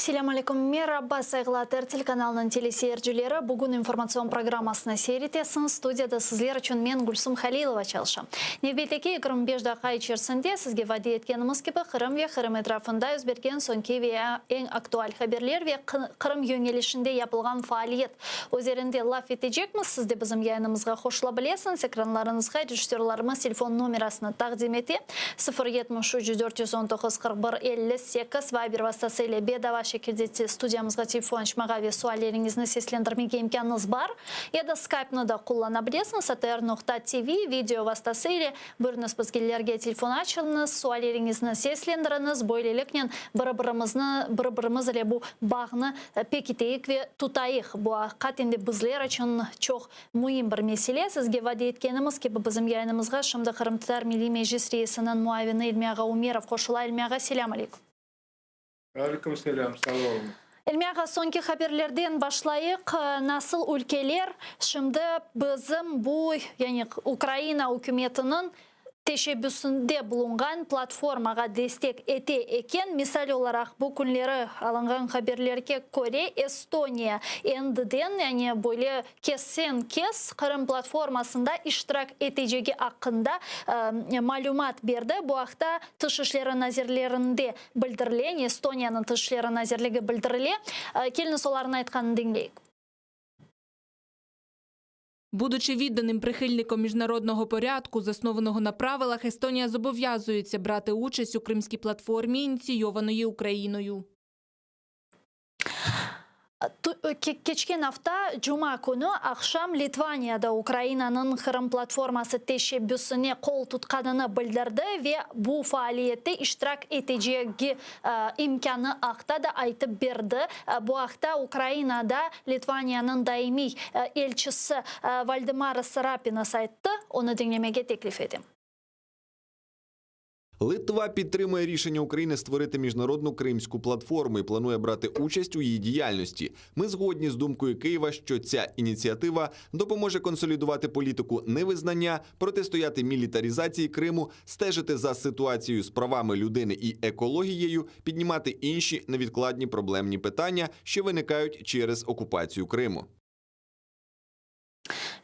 Selâm aleyküm, meraba, sayğılı ATR telekanalınıñ teleseyircileri! Bugün informatsion programmasını seyir etesiñiz. Studiyada sizler içün men, Gülsum Halilova, çalışam. Nevbetteki 25 daqqa içerisinde sizge vade etkenimiz kibi, Qırım ve Qırım etrafında yüz bergen soñki ve eñ aktual haberler ve Qırım yöñelişinde yapılğan faaliyet üzerinde laf etecekmiz. Siz de bizim yayınımızğa qoşula bilesiñiz. Ekranlarıñızğa rejissörlarımız telefon nomerasını taqdim ete, 0 73 419 41 58. Viber vastası ile bedava şekilde studiyamızğa telefon açmağa ve sualleriñizni seslendirmege imkânıñız bar. Ya da Skype-nı da qullana bilesiñiz, atr noqta tv, video vastası ile Buyurıñız, bizgelerge telefon açıñız, sualleriñizni seslendiriñiz, böyleliknen bir-birimizni, bir-birimiz ile bu bağnı pekiteyik ve tutayıq. Bu aqiqaten de bizler içün çoq müim bir mesele. Sizge vade etkenimiz kibi, bizim yayınımızğa şimdi Qırımtatar Milliy Meclis reisiniñ muavini İlmi ağa Umerov qoşula. İlmi ağa, selâm aleyküm. Aleyküm selâm, sağ oluñ. İlmi ağa, soñki haberlerden başlayıq. Nasıl ülkeler şimdi bizim bu, yani Ukraina ükümetiniñ teşebbüsinde bulunğan platformağa destek ete eken? Misal olaraq, bu künleri alınğan haberlerge köre, Estoniya endiden, yani böyle kesen-kes Qırım platformasında iştirak etecegi aqqında malümat berdi. Bu aqta Tış işleri nazirlerinde bildirile, Estoniyanıñ Tış işleri nazirligi bildirile. Keliñiz, olarnıñ aytqanını diñleyik. Будучи відданим прихильником міжнародного порядку, заснованого на правилах, Естонія зобов'язується брати участь у Кримській платформі, ініційованої Україною. Keçken afta, cuma künü, aqşam Litvaniyada Ukrainanıñ Qırım platforması teşebbüsine qol tutqanını bildirdi ve bu faaliyette iştirak etecegi imkânı aqta da aytıp berdi. Bu aqta Ukrainada Litvaniyanıñ daimiy elçisi Valdemaras Rapinas ayttı. Onı diñlemege teklif etem. Литва підтримує рішення України створити міжнародну кримську платформу і планує брати участь у її діяльності. Ми згодні з думкою Києва, що ця ініціатива допоможе консолідувати політику невизнання, протистояти мілітаризації Криму, стежити за ситуацією з правами людини і екологією, піднімати інші невідкладні проблемні питання, що виникають через окупацію Криму.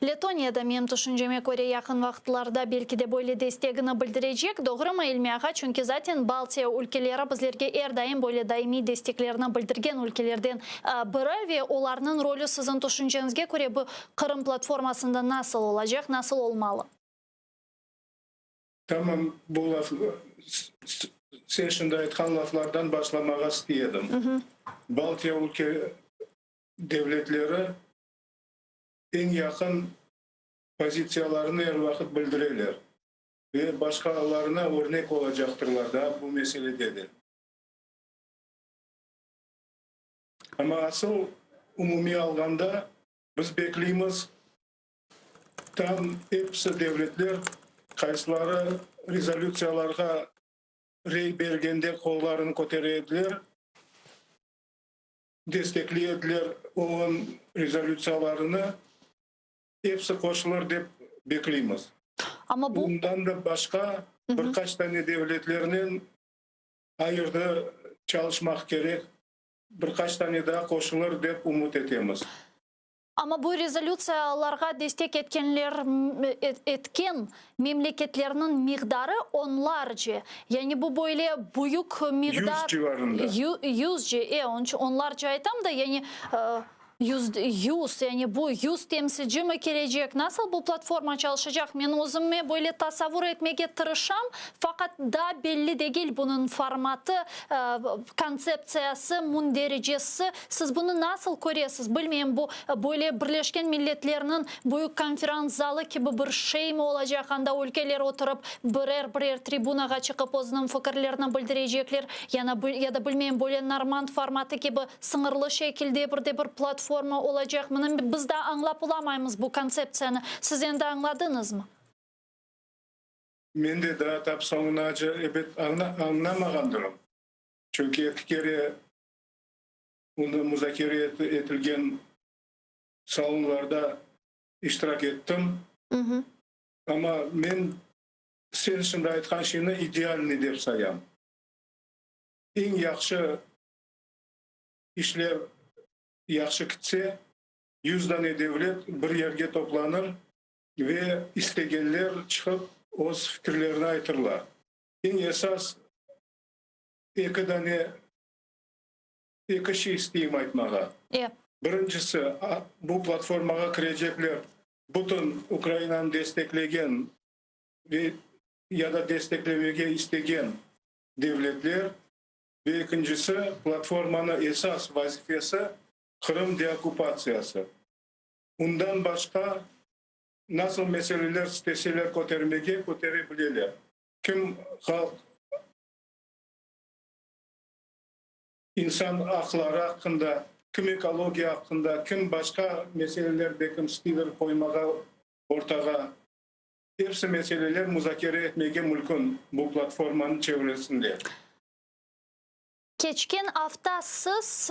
Letoniya da, menim tüşünceme köre, yaqın vaqıtlarda belki de böyle destegini bildirecek, doğrumı, İlmi ağa? Çünki zaten Baltiya ülkeleri bizlerge er daim böyle daimiy desteklerini bildirgen ülkelerden biri ve olarnıñ rolü siziñ tüşünceñizge köre bu Qırım platformasında nasıl olacaq, nasıl olmalı? Tamam bu laf, sen şimdi aytqan laflardan başlamağa istey edim. Baltiya ülke devletleri eñ yaqın pozitsiyalarını er vaqıt bildireler ve başqalarına örnek olacaqtırlar daa bu meselede de. Amma asıl umumiy alğanda biz bekleymiz, tam episi devletler qaysıları rezolütsiyalarğa rey bergende qollarını kötere ediler, destekley ediler OON rezolütsiyalarını, episi qoşulır dep bekleymiz. Amma bu. Bundan da başqa, bir qaç tane devletlernen ayırdı çalışmaq kerek, bir qaç tane daa qoşulır dep ümüt etemiz. Amma bu rezolütsiyalarğa destek etkenler, etken memleketlerniñ miqdarı onlarce. Yani bu böyle büyük miqdar. Yüz civarında. Yüzce, e, onlarca aytam da, yani 100, yani bu 100 temsilcimi kelecek? Nasıl bu platforma çalışacaq? Men özümme böyle tasavvur etmege tırışam, faqat daa belli degil bunıñ formatı, kontseptsiyası, mündericesi. Siz bunı nasıl köresiz? Bilmeyim, bu böyle Birleşken Milletlerniñ büyük konferans zalı kibi bir şeymi olacaq, anda ülkeler oturıp, birer-birer tribunağa çıqıp özüniñ fikirlerini bildirecekler, ya da bilmeyim, böyle normand formatı kibi sıñırlı şekilde bir de bir platforma olacaq. Mına biz daa añlap olamaymız bu kontseptsiyanı. Siz endi añladıñızmı? Men de daa tap soñunace, ebet, añlamağandırım. Çünki eki kere onı muzakere etilgen salonlarda iştirak ettim. Amma men sen şimdi aytqan şeyni idealnıy dep sayam. Eñ yahşı. İşler yahşı kitse, 100 dane devlet bir yerge toplanır ve istegenler çıqıp öz fikirlerini aytırlar. Eñ esas eki dane eki şey isteyim aytmağa. Birincisi, bu platformağa kirecekler bütün Ukrainanı desteklegen ve ya da desteklemege istegen devletler ve ekincisi, platformanı esas vazifesi Qırım deokkupatsiyası. Ondan başqa nasıl meseleler isteseler kötermege, kötere bileler. Kim halq insan aqları aqqında, kim ekologiya aqqında, kim başqa meseleler belkim isteyler qoymağa ortağa. Episi meseleler muzakere etmege mümkün bu platformanıñ çevresinde. Keçken afta siz,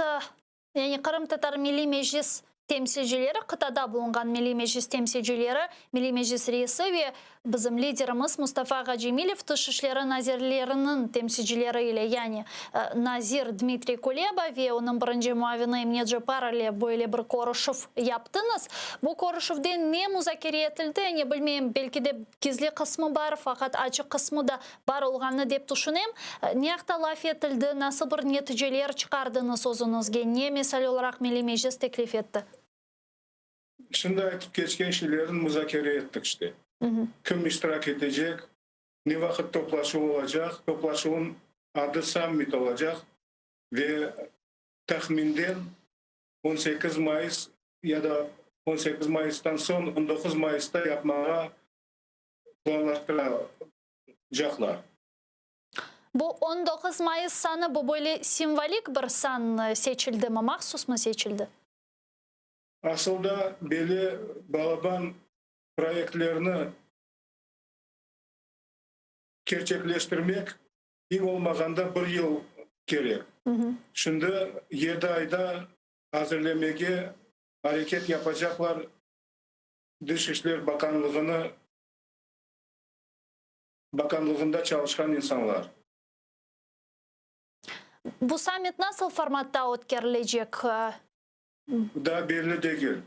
yani Qırımtatar Milliy Meclis temsilcileri, qıtada bulunğan Milliy Meclis temsilcileri, Milliy Meclis reisi ve bizim liderimiz Mustafa ağa Cemilev Tış işleri nazirleriniñ temsilcileri ile, yani nazir Dmitriy Kuleba ve onıñ birinci muavini Emine Ceppar ile böyle bir körüşüv yaptıñız. Bu körüşüvde ne muzakere etildi, ne bilmeyim, belki de gizli qısmı bar, faqat açıq qısmı da bar olğanını dep tüşünem. Ne aqta laf etildi, nasıl bir neticeler çıqardıñız özüñizge, ne mesele olaraq Milliy Meclis teklif etti? Şimdi aytıp keçken şeylerni muzakere ettik işte. Kim iştirak etecek, ne vaqıt toplaşuv olacaq, toplaşuvnıñ adı sammit olacaq ve tahminden 18 mayıs ya da 18 mayıstan soñ 19 mayısta yapmağa planlaştıracaqlar. Bu 19 mayıs sanı bu böyle simvolik bir san seçildimi, mahsusmı seçildi? Asılda böyle balaban proyektlerni kerçekleştirmek eñ olmağanda bir yıl kerek. Şimdi 7 ayda azırlemege areket yapacaqlar Dış işler bakanlığını bakanlığında çalışqan insanlar. Bu sammit nasıl formatta ötkerilecek? Daa belli degil.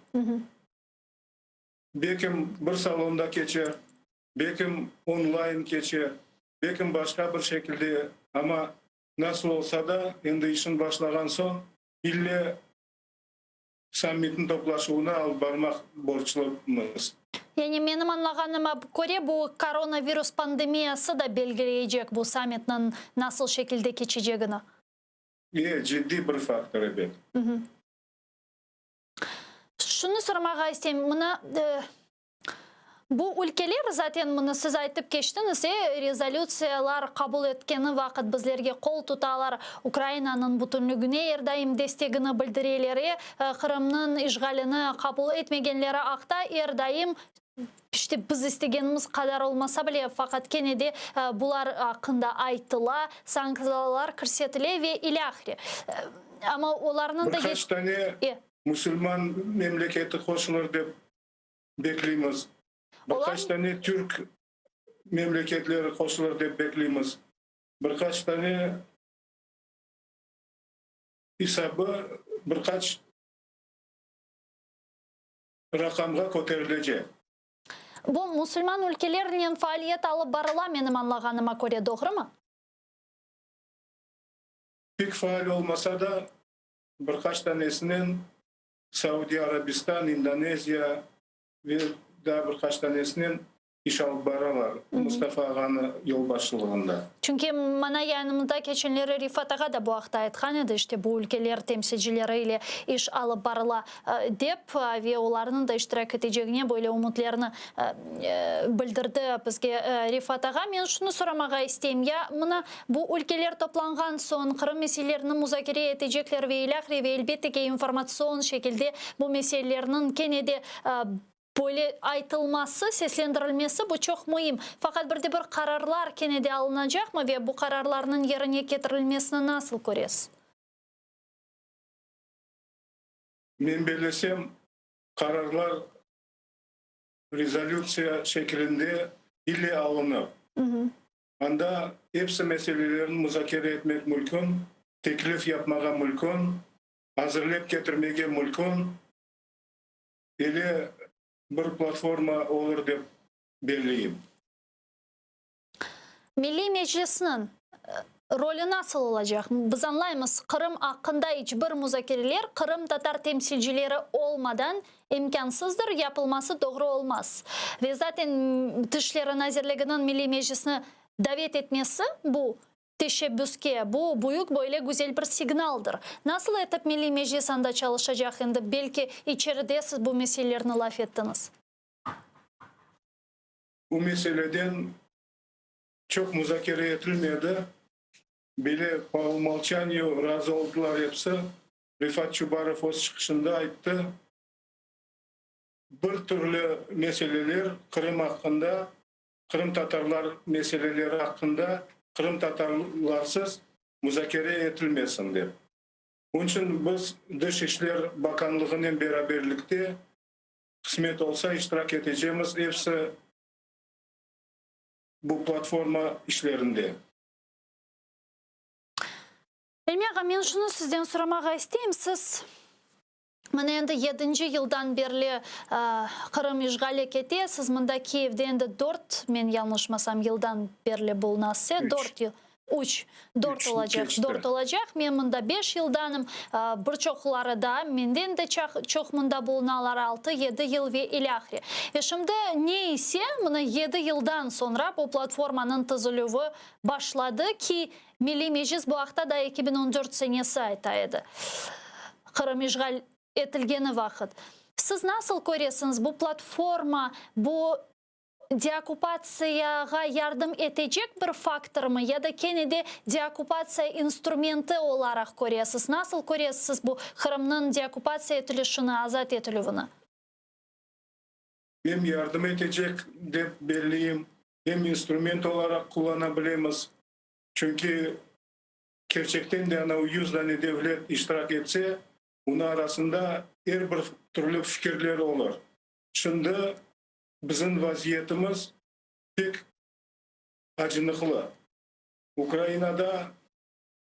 Belkim bir salonda keçer, belkim online keçer, belkim başqa bir şekilde, amma nasıl olsa da, endi işin başlağan soñ ille sammitniñ toplaşuvına alıp barmaq borclumız. Yani menim añlağanıma köre, bu koronavirus pandemiyası da belgileycek bu sammitniñ nasıl şekilde keçecegini. E, ciddiy bir faktor, ebet. Şunı soramağa isteyim, mına bu ülkeler zaten mına siz aytıp keçtiñiz, rezolütsiyalar qabul etkeni vaqıt bizlerge qol tutalar, Ukrainanıñ bütünlügine er daim destegini bildireler, Qırımnıñ işğalini qabul etmegenleri aqta er daim işte biz istegenimiz qadar olmasa bile, faqat kene de bular aqqında aytıla, sanktsiyalar kirsetile ve ilâhre. Amma olarnıñ da Bir qaç tane musulman memleketi qoşulır dep bekleymiz. Bir qaç tane türk memleketleri qoşulır dep bekleymiz. Bir qaç tane esabı bir qaç raqamğa köterilecek. Bu musulman ülkelernen faaliyet alıp barıla, menim añlağanıma köre, doğrumı? Pek faal olmasa da, bir qaç tanesinen Saudiy Arabistan, İndoneziya ve daa bir qaç tanesinen iş alıp baralar Mustafa ağanı yolbaşçılığında. Çünki mana yanımda keçenleri Rifat ağa da bu aqta aytqan edi, işte bu ülkeler temsilcileri ile iş alıp barıla dep ve olarnıñ da iştirak etecegine böyle ümütlerini bildirdi bizge Rifat ağa. Men şunı soramağa isteyim, ya mına bu ülkeler toplanğan soñ Qırım meselelerini muzakere etecekler ve ilâhre ve elbette ki informatsion şekilde bu meselelerniñ kene de böyle aytılması, seslendirilmesi bu çoq müim. Faqat bir de bir qararlar kene de alınacaqmı ve bu qararlarnıñ yerine ketirilmesini nasıl köresiz? Men bellesem, qararlar rezolütsiya şekilinde ille alınır. Anda episi meselelerni muzakere etmek mümkün, teklif yapmağa mümkün. Azırlep ketirmege mülkün. Ele bir platforma olur dep belleyim. Milliy Meclisniñ rolü nasıl olacaq? Biz añlaymız, Qırım aqqında iç bir muzakereler qırımtatar temsilcileri olmadan imkânsızdır, yapılması doğru olmaz. Ve zaten Tışleri Nazirliginiñ Milliy Meclisni davet etmesi bu teşebbüske, bu büyük böyle güzel bir signaldır. Nasıl etip Milliy Meclis anda çalışacaq endi, belki içeride siz bu meselelerni laf ettiñiz? Bu meseleden çoq muzakere etilmedi. Bile po umolçaniyu razı oldılar episi. Refat Çubarov öz çıqışında ayttı, bir türlü meseleler Qırım aqqında, qırımtatarlar meseleleri aqqında qırımtatarlarsız muzakere etilmesin dep. Onıñ içün biz Dış işler bakanlığınen beraberlikte qısmet olsa iştirak etecemiz episi bu platforma işlerinde. İlmi ağa, men şunı sizden soramağa isteyim, siz mına endi yedinci yıldan berli Qırım işğali kete, siz mında Kiyevde endi dört, men yañlışmasam, yıldan berli bulunasız, dört yıl. Üç, dört olacaq, dört olacaq. Men mında beş yıldanım, bir çoqları da menden de çoq mında bulunalar, altı, yedi yıl ve ilâhre. Ve şimdi ne ise, mına yedi yıldan soñra bu platformanıñ tizilüvi başladı ki, Milliy Meclis bu aqta daa 2014 senesi ayta edi, Qırım işğal etilgeni vaqıt. Siz nasıl köresiñiz, bu platforma, bu deokupatsiyağa yardım etecek bir faktormı ya da kene de deokupatsiya instrumenti olaraq köresiz? Nasıl köresiz bu Qırımnıñ deokupatsiya etilişini, azat etilüvini? Em yardım etecek dep belleyim, em instrument olaraq qullana bilemiz. Çünki kerçekten de anavı 100 dane devlet iştirak etse, onıñ arasında er bir türlü fikirler olur. Şimdi Bizim vaziyetimiz pek acınıqlı. Ukrainada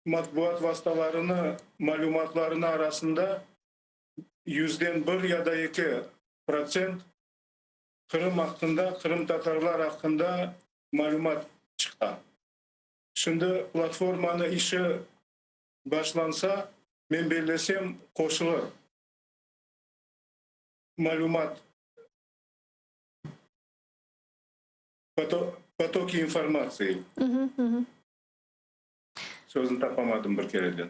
matbuat vastalarını malümatlarını arasında yüzden bir ya da 2% Qırım aqqında, qırımtatarlar aqqında malümat çıqa. Şimdi platformanı işi başlansa, men bellesem, qoşulır malümat. Potoki informatsiyi. Sözüni tapamadım bir kereden.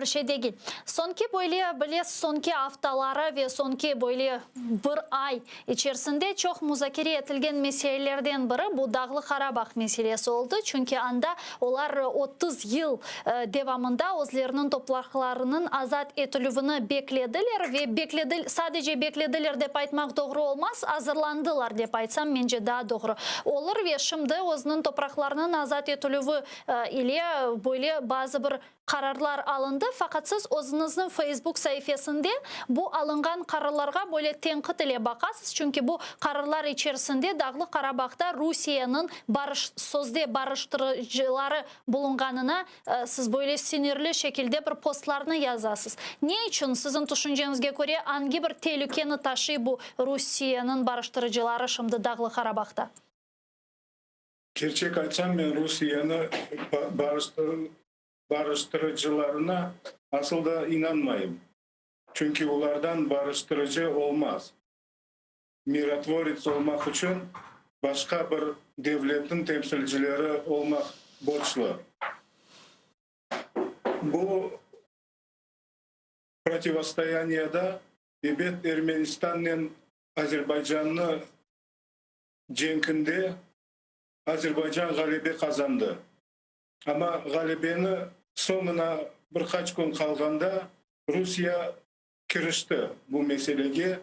Bir şey degil. Soñki böyle bile soñki aftaları ve soñki böyle bir ay içerisinde çoq muzakere etilgen meselelerden biri bu Dağlı Qarabağ meselesi oldı. Çünki anda olar 30 yıl devamında özleriniñ topraqlarınıñ azat etilüvini beklediler ve bekledi, sadece beklediler dep aytmaq doğru olmaz, azırlandılar dep aytsam, mence, daa doğru olur ve şimdi özüniñ topraqlarınıñ azat etilüvi ile böyle bazı bir qararlar alındı. Faqat siz özüñizniñ Facebook saifesinde bu alınğan qararlarğa böyle tenqit ile baqasız, çünki bu qararlar içerisinde Dağlı Qarabağda Rusiyeniñ barış, sözde barıştırıcıları bulunğanına siz böyle sinirli şekilde bir postlarnı yazasız. Ne içün, siziñ tüşünceñizge köre, angi bir telükeni taşıy bu Rusiyeniñ barıştırıcıları şimdi Dağlı Qarabağda? Kerçek aytsam, men Rusiyeni barıştırıcılarına asıl da inanmayım. Çünki olardan barıştırıcı olmaz. Mirotvorets olmaq içün başqa bir devletniñ temsilcileri olmaq borclu. Bu protivostoyaniyada, ebet, Ermenistannen Azerbaycannı cenkinde Azerbaycan ğalebe qazandı. Amma ğalebeni soñuna bir qaç kün qalğanda Rusiye kirişti bu meselege,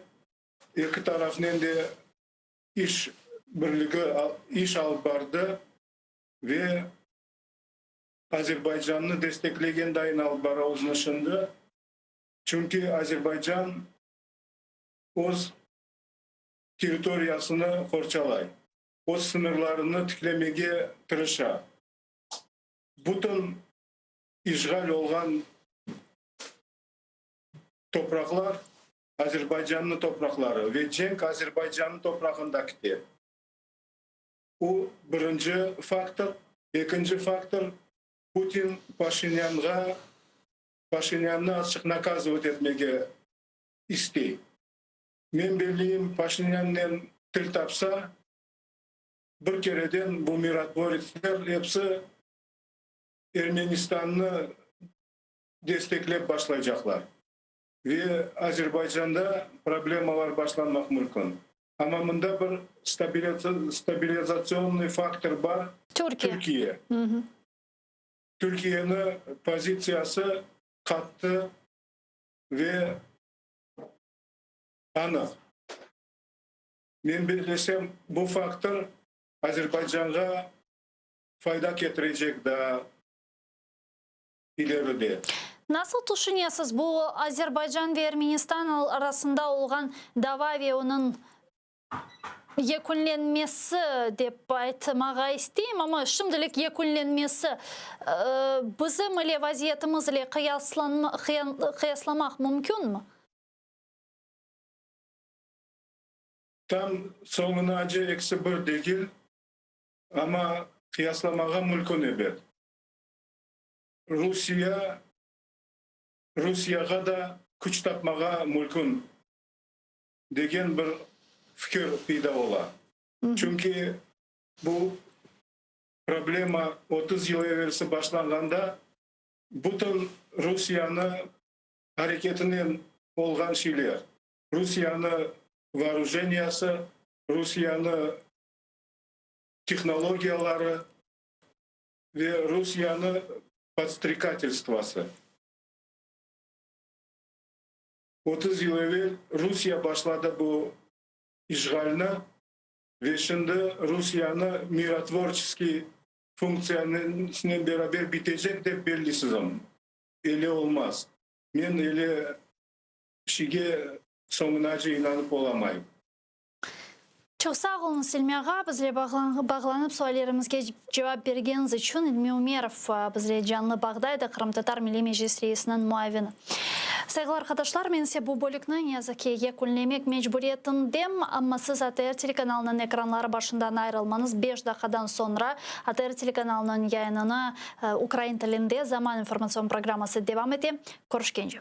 eki tarafnen de iş birligi iş alıp bardı ve Azerbaycannı desteklegen dayın alıp bara özüni şimdi, çünki Azerbaycan öz territoriyasını qorçalay, öz sıñırlarını tiklemege tırışa. Bütün işğal olğan. Topraqlar Azerbaycannıñ topraqları ve cenk Azerbaycannıñ toprağında kite. Bu birinci faktor. Ekinci faktor, Putin Paşinânğa, Paşinânnı azçıq nakazıvat etmege istey. Men belleyim, Paşinânnen til tapsa, bir kereden bu mirotvoretsler episi Ermenistannı desteklep başlaycaqlar ve Azerbaycanda problemalar başlanmaq mümkün. Amma mında bir stabilizatsionnıy faktor bar, Türkiye. Türkiye. Türkiyeniñ pozitsiyası qattı ve anıq. Men bellesem, bu faktor Azerbaycanğa fayda ketirecek daa ileride. Nasıl tüşünesiz, bu Azerbaycan ve Ermenistan arasında olğan dava ve onıñ yekünlenmesi dep aytmağa isteyim, amma şimdilik yekünlenmesi bizim ile vaziyetimiz ile qıyaslamaq mümkünmi? Tam soñunace ekisi bir degil, amma qıyaslamağa mümkün ebet. Rusiye, Rusiyağa da küç tapmağa mümkün degen bir fikir peyda ola. Çünki bu problema 30 yıl evelsi başlanğanda bütün Rusiyanı areketinen olğan şeyler, Rusiyanı voorujeniyyası, Rusiyanı tehnologiyaları ve Rusiyanı podstrikatelstvası. 30 yıl evel Rusiye başladı bu işğalni ve şimdi Rusiyanı mirotvorçeskiy funktsiyanen beraber bitecek dep bellisizim. Ele olmaz. Men ele şige soñunace inanıp olamayım. Çoq sağ oluñız, İlmi ağa, bizle bağlanıp suallerimizge cevap bergeniñiz içün. İlmi Ümerov bizle canlı bağda edi, Qırımtatar Milliy Meclis reisiniñ muavini. Sayğılı arqadaşlar, men ise bu bölükni, ne yazıq ki, yekünlemek mecburiyetindem, amma siz ATR telekanalınıñ ekranları başından ayrılmañız, beş daqqadan soñra ATR telekanalınıñ yayınını ukrain tilinde Zaman informatsion programması devam ete. Körüşkence.